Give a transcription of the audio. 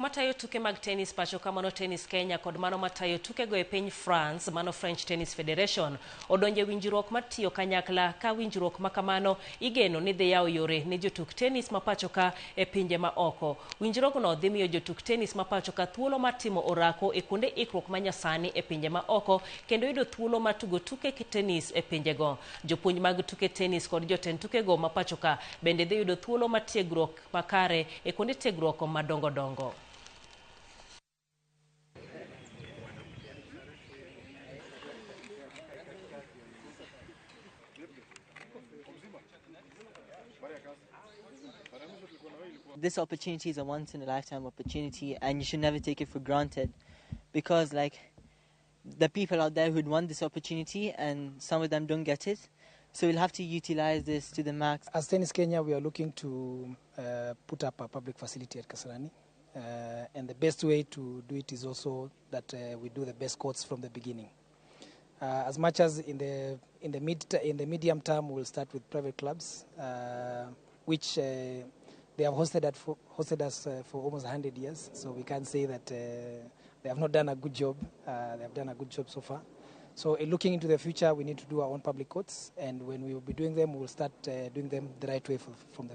matayo tuke mag tennis pacho ka mano Tennis Kenya kod mano matayo tukego e piny France mano French Tennis Federation odonjo e winjruok mar tiyo kanyakla ka winjruok ma kamano igeno ni dhi yawo yore ne jotuk tennis ma pacho ka e pinje ma oko. Winjruogno dhi miyo jotuk tennis ma pacho ka thuolo mar timo orako e kuonde ikruok ma nyasani e pinje ma oko kendo yudo thuolo mar tugo tuke tennis e pinjego. Jopuonj mag tuke tennis kod jotend tukego ma pacho ka bende dhi yudo thuolo mar tiegruok makare e kuonde tiegruok madongo dongo. This opportunity is a once in a lifetime opportunity, and you should never take it for granted, because like the people out there who'd want this opportunity and some of them don't get it, so we'll have to utilize this to the max. As Tennis Kenya, we are looking to put up a public facility at Kasarani, and the best way to do it is also that we do the best courts from the beginning. As much as in the medium term, we'll start with private clubs, which they have hosted us for almost 100 years, so we can't say that they have not done a good job. They have done a good job so far. So looking into the future, we need to do our own public courts, and when we will be doing them, we will start doing them the right way from the